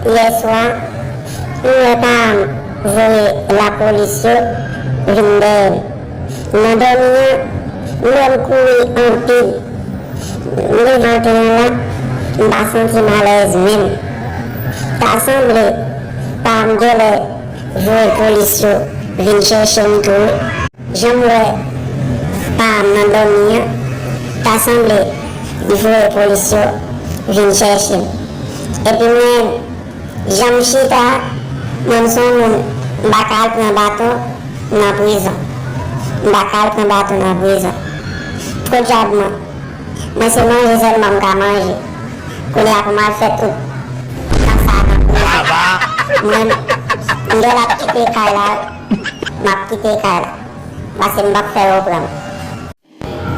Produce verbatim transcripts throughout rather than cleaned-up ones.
Yèswa, m wè pa m voye lapolis yo vin dèyè m. Nan dòmi an, m wè m kouri anpil. M leve maten an la, m pa santi m alèz menm. Ta sanble pa m genlè voye polis yo vin chèche m tou. Jan m wè pa m nan dòmi an, ta sanble li voye polis yo vin chèche m. Epi mwen, jan m chita, mwen m se yon moun, m pa ka al pran baton nan prizon. M pa ka al pran baton nan prizon. Podyab mwen. Mwen se manje sèlman m ka manje. Kounye a pou m al fè tout tan sa nan prizon. Mwen, m genlè ap kite kay la, m ap kite kay la. Paske m p ap fè yo pran m.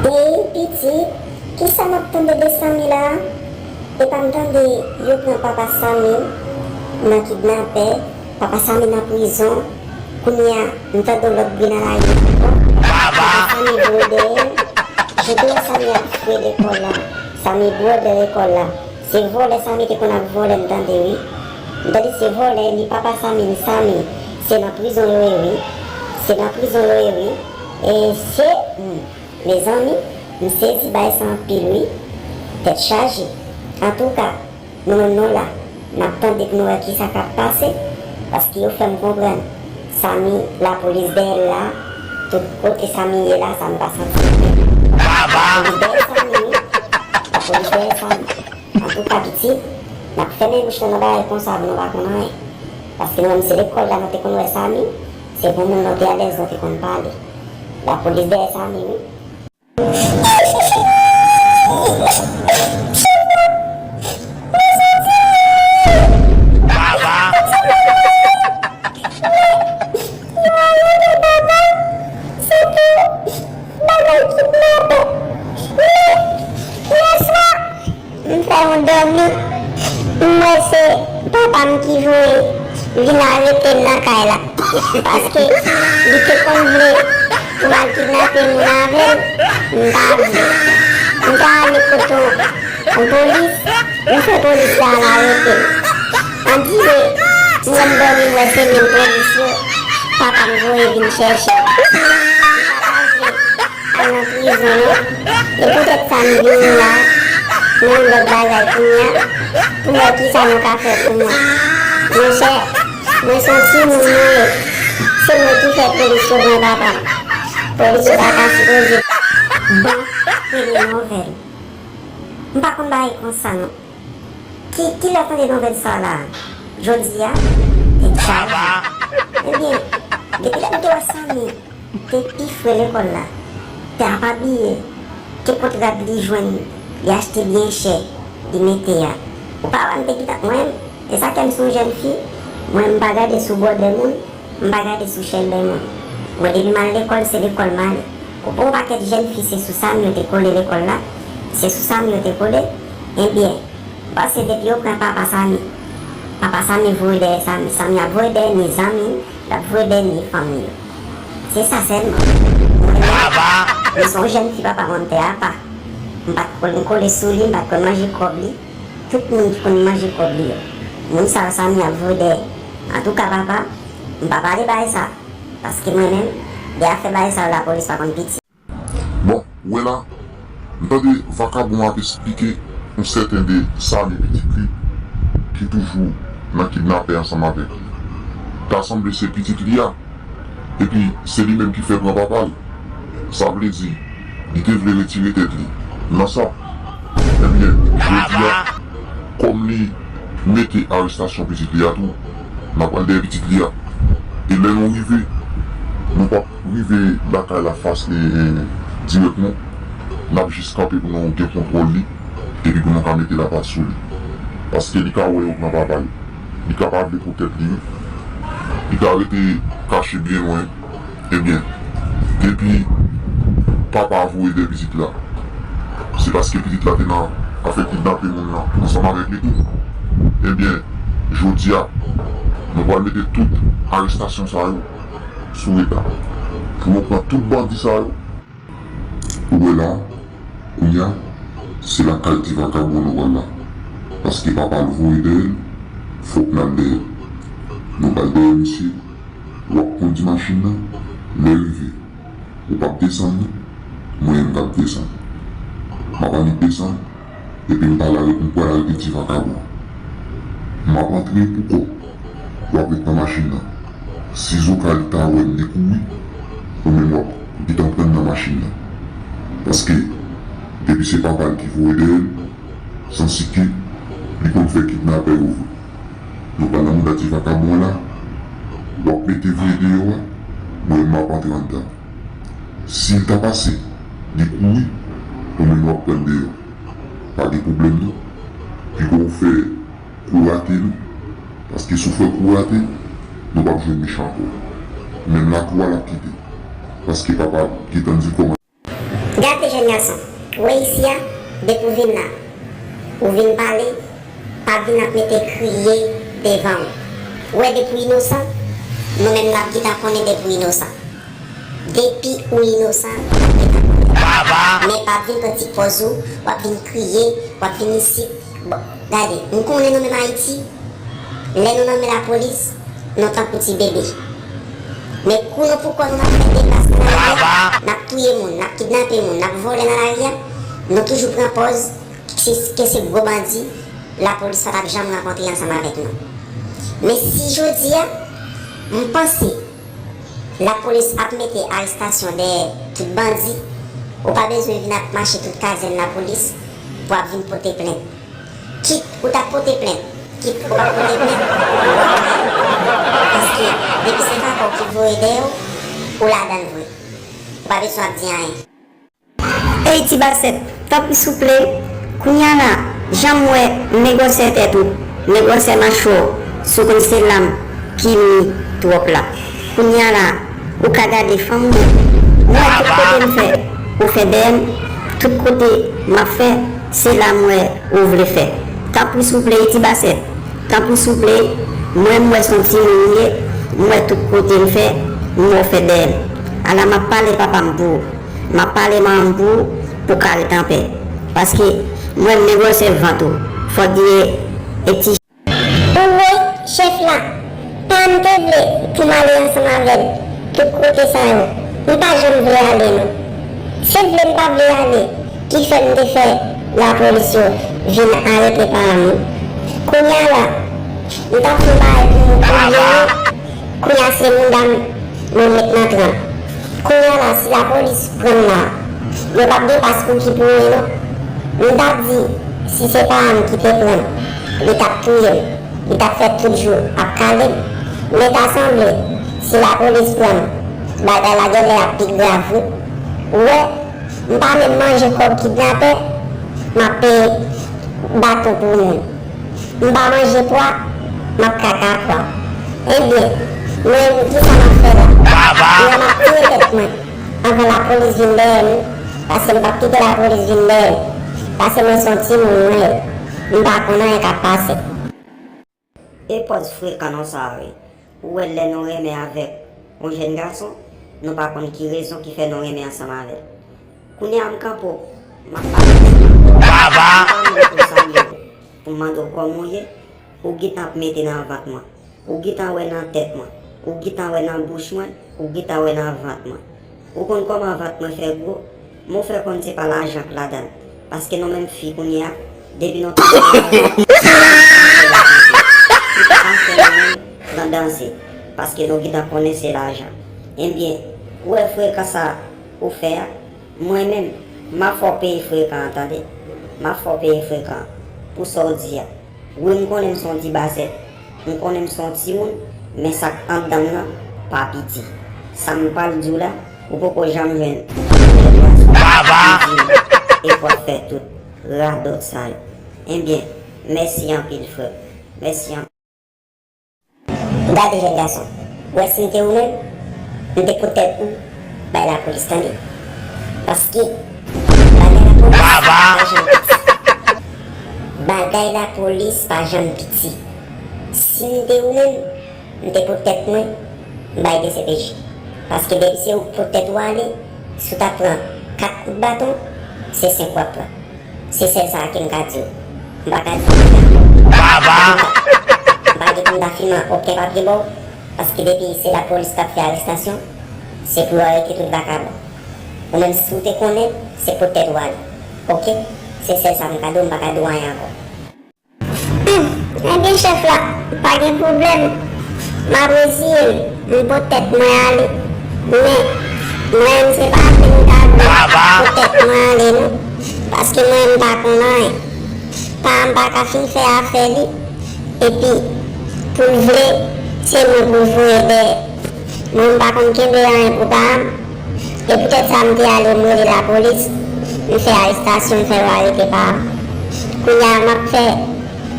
Ey, pitit, kisa m ap tande de Samy la? Epa m tande yo pran papa Samy nan kidnapè, papa Samy nan prizon. Kounye a, m tande yon lòt bri nan lari ankò. Papa Samy voye dèyè l. Jan w te wè Samy ap jwe lekòl la, Samy bwè dèyè lekòl la. Se vòlè Samy te konn ap vòlè, m tande wi. M tande se vòlè, ni papa Samy, ni Samy. Se nan prizon yo ye wi. Se nan prizon yo ye wi. E se, hmm, mezanmi, m sezi bay sa anpil wi. Tèt chaje. Antouka, nou menm nou la, n ap tande pou nou wè kisa k ap pase, paske yo fè m konprann Samy, lapolis dèyè l la, tout kote Samy ye la, Samy pa santi l byen. Lapolis dèyè Samy wi. Lapolis dèyè Samy. Antouka pitit, n ap fèmen bouch nou nan bagay konsa pou nou pa konn anyen. Paske nou menm se lekòl la nou te konn wè Samy, se pou moun nou te alèz nou te konn pale. Lapolis dèyè Samy wi. Yo arete papa m, se pou bagay kidnapè. Men, yèswa, m fè yon dòmi, m wè se papa m ki voye vin arete m nan kay la. Paske li te konn vle pou m al kidnape moun avè l, m pa vle. M te ale kote yon polis, m fè polis la al arete m. Andire, m wè m dòmi, m wè se menm polis yo papa m voye vin chèche m. M pa ta vle al nan prizon non. E poutèt sa m vini la, nan yon lòt bagay kounye a, pou m wè kisa nou ka fè pou mwen. Monchè, mwen se yon timoun mwen ye. Se mwen ki fè polis yo pran papa m. Polis yo pa ta sipoze ban premye nouvèl. M pa konn bagay konsa non. Ki, kilè w tande nouvèl sa la? Jodi a? Tèt chaje. Ebyen, depi lè m te wè Samy te pi fre lekòl la, te ap abiye, te pot rad li jwenn, li achte byen chè, li mete a. Ou pa wè m te gentan, mwen, e sa ke m se yon jèn fi, mwen m pa gade sou bòdè moun, m pa gade sou chèlbè moun. Mwen depi m al lekòl, se lekòl m ale. Ou pran yon pakèt jèn fi, se sou Samy yo te kole lekòl la, se sou Samy yo te kole, ebyen, Paske depi yo pran papa Samy, papa Samy voye dèyè Samy, Samy ap voye dèyè ni zanmi l, l ap voye dèyè ni fanmi yo. Se sa sèlman. Mwen menm, mwen se yon jèn fi papa mwen te apa. M pa t konn kole sou li, m pa t konn manje kòb li. Tout moun ki konn manje kòb li yo. Moun sa yo Samy ap voye dèyè. Antouka papa, m pa pale bagay sa. Paske mwen menm, de afè bagay sa yo lapolis pa konn piti. Bon, ou wè la, m tande vakabon an ap esplike yon sèten de Samy pitit li ki toujou nan kidnapè ansanm avèk li. Ta sanble se pitit li a, epi se li menm ki fè pran papa l. Sa vle di, li te vle retire tèt li nan sa. Ebyen, jodi a, kòm li mete arestasyon pitit li a tou, n a pral dèyè pitit li a. E lè nou rive, nou p ap rive lakay la fas e, e, dirèk non. N ap jis kanpe pou nou gen kontwòl li, epi pou nou ka mete lapat sou li. Paske li ka wè yo pran papa l. Li ka pa vle pou tèt li. Li ka rete kache byen lwen. Ebyen, depi papa a voye dèyè pitit la, se paske pitit la te nan afè kidnape moun nan ansanm avèk li tou. Ebyen, jodi a, nou pral mete tout arestasyon sa yo sou eta. Pou nou pran tout bandi sa yo. Ou wè la, kounye a, se lakay ti vakabon nou pral la. Paske papa l voye dèyè l, Fòk n al dèyè l. Nou pral dèyè misye, w ap kondi machin nan, lè rive, ou p ap desann li, mwen menm m p ap desann. M ap annik desann, epi m pral al, m pral al pedi vakabon. M ap antre pou kòb, w ap ret nan machin nan. Sizoka li ta wè m li kouri, ou menm w ap gentan pran nan machin nan. Paske, depi se papa l ki voye dèyè l, sansi ke li konn fè kidnapè yo vre. Nou pral nan mouda ti vakabon an la, w ap mete vre deyò a, mwen menm m ap antre anndan. Si l ta pase, li kouri, ou menm w ap pran deyò. Pa gen pwoblèm non. Piga w fè kou rate nou, paske si w fè kou rate, nou p ap jwenn mechan ankò. Menm lakou a l ap kite, paske papa gentan di l kòman. Gade jèn gason, ou wè isi a, depi w vin la, ou vin pale, pa vin ap mete kriye devan w. Ou wè depi w inosan, nou menm n ap gentan konnen depi w inosan. Depi ou inosan, n ap gentan konnen. Men pa vin pran ti pòz ou, w ap vin kriye, w ap vin isit. Bon, gade, m konnen nou menm Ayiti, lè nou nan men lapolis, nou tankou ti bebe. Men kou nou pou kò nou n ap fè degras nan lari a, n ap touye moun, n ap kidnape moun, n ap vòlè nan lari a, nou toujou pran pòz ke se gwo bandi, lapolis pa t ap janm rankontre ansanm avèk nou. Men si jodi a, m panse lapolis ap mete arestasyon dèyè tout bandi, ou pa bezwen vin ap mache tout kazèn lapolis pou ap vin pote plent. Kit ou t ap pote plent, kit ou p ap pote plent, ou ap pran. Paske depi se papa w ki voye dèyè w, ou ladan l vre. Ou pa bezwen ap di anyen. Ey ti basèt, tanpri souple, kounye a la, jan m wè men gwosè tèt ou, men gwosè machwè w, si w konn se la m ki nwi twòp la. Kounye a la, ou ka gade fanm ou. M wè tout kote m fè, ou fè dèyè m, tout kote m ap fè, se la m wè ou vle fè. Tanpri souple, ti basèt, tanpri souple, mwen m wè se yon timoun ou ye, m wè tout kote m fè, m wè w fè dèyè m. Ala m ap pale papa m pou ou, m ap pale manman m pou ou, pou w ka ret anpè. Paske mwen m men gwosè vant ou, fòk gen e ti Anmwey, chèf la, pa m te vle pou m ale ansanm avè l tout kote sa yo. M pa janm vle ale non. Se vle m pa vle ale ki fè m te fè lapolis yo vin arete pa m wi. Kounye a la, m t ap fè yon bagay pou m bliye yo, kounye a se mouda m mwen met nan tran. Kounye a la, si lapolis pran m la, yo p ap gen pas pou ki pou mwen non. M t ap di, si se pa m ki te pran l, li t ap touye m, li t ap fè tout jou ap kale m. Men ta sanble, si lapolis pran m, bagay la genlè ap pi grav wi. Ou wè, m pa menm manje kòb kidnapè, m ap peye baton pou moun. M pa manje pwa, m ap kaka pwa. Ebyen, mwen menm kisa m ap fè la? Mwen m ap tiye tèt mwen anvan lapolis vin dèyè m, paske m p ap kite lapolis vin dèyè m. Paske mwen se yon timoun mwen ye, m pa konn anyen k ap pase. E pòz frekan non sa wi. Ou wè lè nou renmen avèk yon jèn gason, nou pa konn ki rezon ki fè nou renmen ansanm avè l. Kounye a m kanpe w, m ap pale ansanm avè w. M pa mande pou w salye w, pou m mande w kòman w ye, ou gentan ap mete nan vant mwen, ou gentan wè nan tèt mwen, ou gentan wè nan bouch mwen, ou gentan wè nan vant mwen. Ou konn kòman vant mwen fè gwo? Men w fè konn se pa lajan k ladan l. Paske nou menm fi kounye a, depi nou tande lajan, nou fè lajan. Nou pa fè nou menm nan danse, paske nou gentan konnen se lajan. Ebyen, ou wè frekan sa ou fè a, mwen menm, m ap fè w peye frekan an tande. M ap fè w peye frekan an pou sa w di a. Wi, m konnen m se yon ti basèt, m konnen m se yon timoun, men sa k anndan m nan pa piti. Sa m pral di w la, ou poko janm jwenn yon jèn gason ki di m e w ap fè tout radòt sa yo. Ebyen, mèsi anpil frè m. Mèsi anpil. Gade jèn gason, ou wè si m te ou menm, m te pot tèt m bay lapolis tande. Paske bagay lapolis pa janm piti. Bagay lapolis pa janm piti. Si m te ou menm, m te pot tèt mwen bay D C P J. Paske depi se ou k pot tèt ou ale, si w ta pran kat kout baton, se senk w ap pran. Se sèl sa a ke m ka di w. M pa ka di w anyen ankò. Baba! M Pa gen pou m ta fimen okenn papye ba w, paske depi se lapolis k ap fè arestasyon, se pou yo arete tout vakabon. Ou menm, si w te konnen, se pou tèt ou ale. Oke? Se sèl sa m ka di w, m pa ka di w anyen ankò. Humm, ebyen chèf la, pa gen pwoblèm. M ap reziye m, m pot tèt mwen ale. Men, mwen menm se pa vle m ta vle pot tèt mwen ale non. Paske mwen menm m pa konn anyen. Pa m pa ka fin fè afè li. Epi, pou l vle, se mwen pou l voye dèyè. Mwen m pa konn kenbe anyen pou pa m. E poutèt sa m te ale m rele lapolis, m fè arestasyon, m fè yo arete pa m. Kounye a m ap fè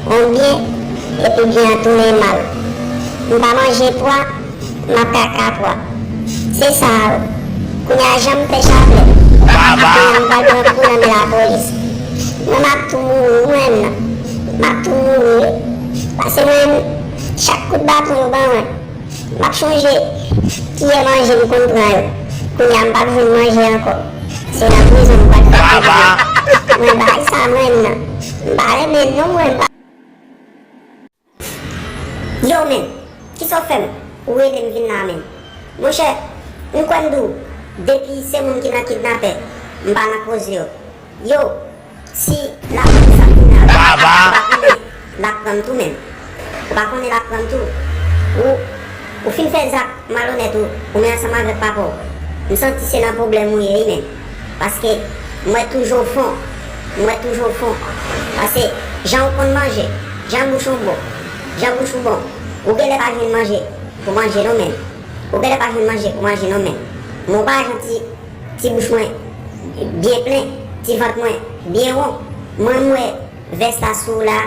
yon byen, epi byen an tounen mal. M pa manje pwa, m ap kaka pwa. Se sa yo. Kounye a jan m fè chaplè. Kounye a m pral pran kou nan men lapolis. Mwen m ap tou mouri, mwen menm nan. M ap tou mouri wi. Paske mwen menm, chak kout baton yo ban mwen. M ap chonje kiyè manje m konn pran yo. Kounye a m p ap jwenn manje ankò. Se nan prizon m pral fè pou byen. Mwen bay sa mwen nan. M pa renmen non mwen pa. Yo men, kisa w fè m? Ou rele m vin la men. Monchè, m kwè m di w, depi se moun ki nan kidnapè, m pa nan koze yo. Yo, si lapolis ap vini avè m, ou pa konnen l ap pran m tou menm. Ou pa konnen l ap pran m tou. Ou, ou fin fè zak malonèt ou, ou menm ansanm avèk papa w. M santi se nan pwoblèm ou ye wi menm. Paske m wè toujou fon, m wè toujou fon. Paske jan ou konn manje, jan bouch ou bon, jan bouch ou bon, ou genlè pa jwenn manje pou manje non menm. Ou genlè pa jwenn manje pou manje non menm. Men w pa jan ti, ti bouch mwen byen plen, ti vant mwen byen won. Mwen m wè vès la sou w la,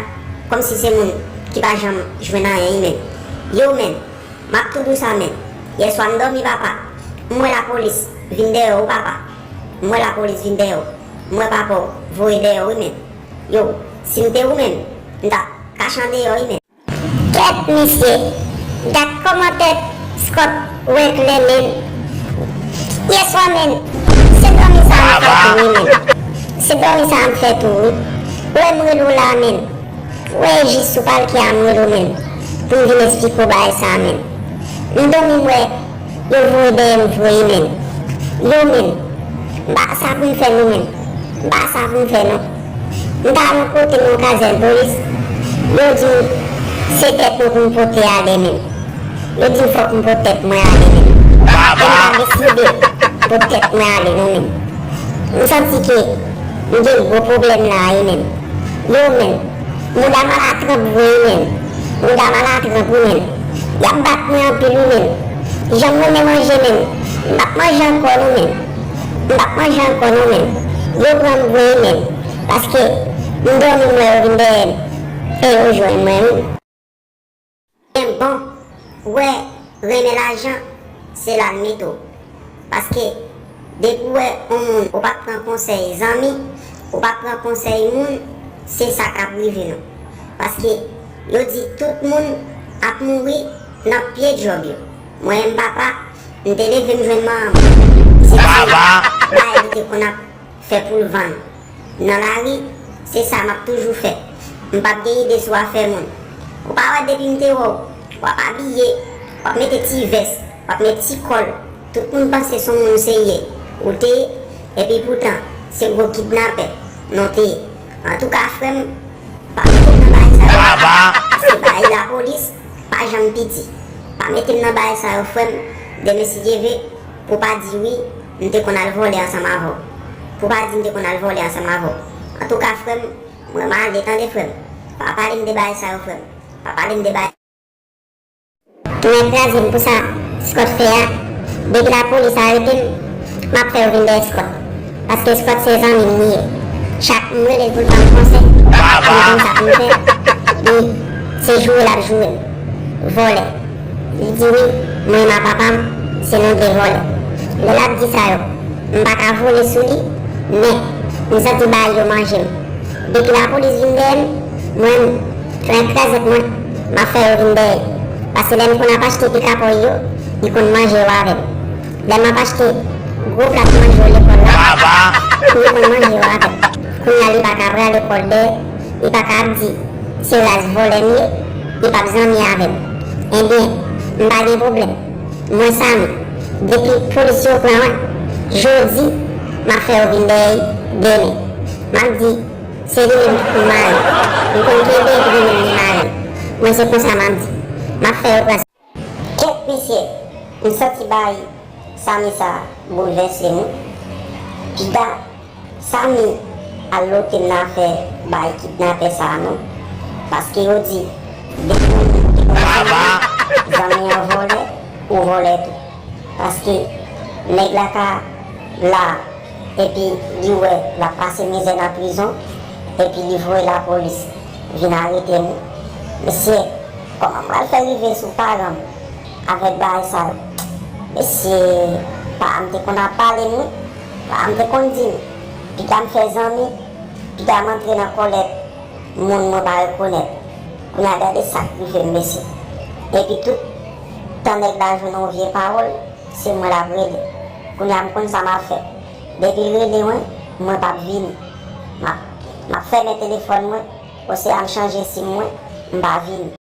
kòmsi se moun ki pa janm jwenn anyen wi menm. Yo menm, m ap tou di w sa menm. Yèswa m dòmi papa, m wè lapolis vin dèyè w papa. M wè lapolis vin dèyè w. M wè papa w voye dèyè w wi menm. Yo, si m te ou menm, m t ap kache andeyò wi menm. Kèt mesye, gad kòman tèt Scott wè klè menm. Yèswa menm, se dòmi sa m fè tou wi menm. Se dòmi sa m fè tou wi. Ou wè m rele w la menm. Ou wè jis sou palkè a m rele w menm. Pou m vin esplike w bagay sa menm. M dòmi m wè yo voye dèyè m voye menm. Yo menm. M pa sa pou m fè non menm. M pa sa pou m fè non. M t al yon kote nan yon kazèn polis. Yo di m se tèt mwen pou m pote ale menm. Yo di m fòk m pote tèt mwen ale menm. E m pa deside pote tèt mwen ale non menm. M santi ke m gen gwo pwoblèm la wi menm. Yo menm. Mouda m al atranp vre wi menm. Mouda m al atranp wi menm. Y ap bat mwen anpil wi menm. Jan m renmen manje menm. M p ap manje ankò non menm. M p ap manje ankò non menm. Yo pran m vre wi menm. Paske m dòmi m wè yo vin dèyè m. E yo jwenn mwen wi. Men bon, ou wè, renmen lajan, se la l mete w. Paske, depi w wè yon moun, ou pa pran konsèy zanmi, ou pa pran konsèy moun, se sa k ap rive nou. Paske, yo di tout moun ap mouri nan pye djòb yo. Mwen menm papa, m te leve m jwenn manman m. Se ti bagay li te konn ap fè pou l vann. Nan lari, se sa m ap toujou fè. M p ap gen ide sou afè moun. Ou pa wè depi m te wè w, w ap abiye, w ap mete ti vès, w ap met ti kòl. Tout moun panse se yon moun serye ou te ye, epi poutan, se gwo kidnapè nou te ye. Antouka, frè m, pa mete m nan bagay sa yo. Paske bagay lapolis pa janm piti. Pa mete m nan bagay sa yo, frè m. Demen, si Dye vle, pou w pa di wi, m te konn al vòlè ansanm avè w. Pou w pa di m te konn al vòlè ansanm avè w. Antouka, frè m, mwen m ale, tande, frè m. Pa pale m de bagay sa yo, frè m. Pa pale m de bagay. Mwen kraze m pou sa Scott fè a. Depi lapolis arete m, m ap fè yo vin dèyè Scott. Paske Scott se zanmi m li ye. Chak m rele l pou l ban m konsèy, li konn sa pou m fè. Li, se joure l ap joure m. Vòlè. Li di wi, mwen menm a papa m, se nou de vòlè. Lè l ap di sa yo, m pa ka vole sou li, men m santi bagay yo manje m. Depi lapolis vin dèyè m, mwen menm, frè krèzèt mwen, m ap fè yo vin dèyè. Paske lè m konn ap achte pikapòy yo, li konn manje yo avè m. Lè m ap achte gwo plat manje yo lekòl la, li konn manje yo avè m. Kounye a li pa ka pran lekòl dèyè, li pa ka ap di se ras vòlè m ye, Li p ap zanmi avè m. Ebyen, m pa gen pwoblèm. Mwen Samy, depi polis yo pran mwen, jodi, m ap fè yo vin dèyè l demen. M ap di, se li menm ki pou mare. M konn kenbe epi li menm li mare m. Mwen se konsa m ap di. M ap fè yo pran. Kèt mesye, m santi bagay Samy sa boulvèse m wi. Piga Samy al loke m nan afè bay kidnapè sa a non. Paske yo di, depi yon moun ki bon zanmi, zanmi an vòlè, ou vòlè tou. Paske nèg la ka la, epi li wè l ap pase mizè nan prizon, epi li voye lapolis vin arete m. Mesye, kòman m pral fè rive sou paran m avèk bagay sa yo? Mesye, paran m te konn ap pale m wi. Paran m te konn di m, piga m fè zanmi, piga m antre nan kòlèt moun mwen pa rekonèt. Kounye a gade sa k rive m mesye. Epi tout tan nèg la jwenn yon vye pawòl, se mwen l ap rele. Kounye a m konn sa m ap fè. Depi l rele mwen, mwen p ap vini. M ap, m ap fèmen telefòn mwen, oswa m chanje sim mwen, m pa vini.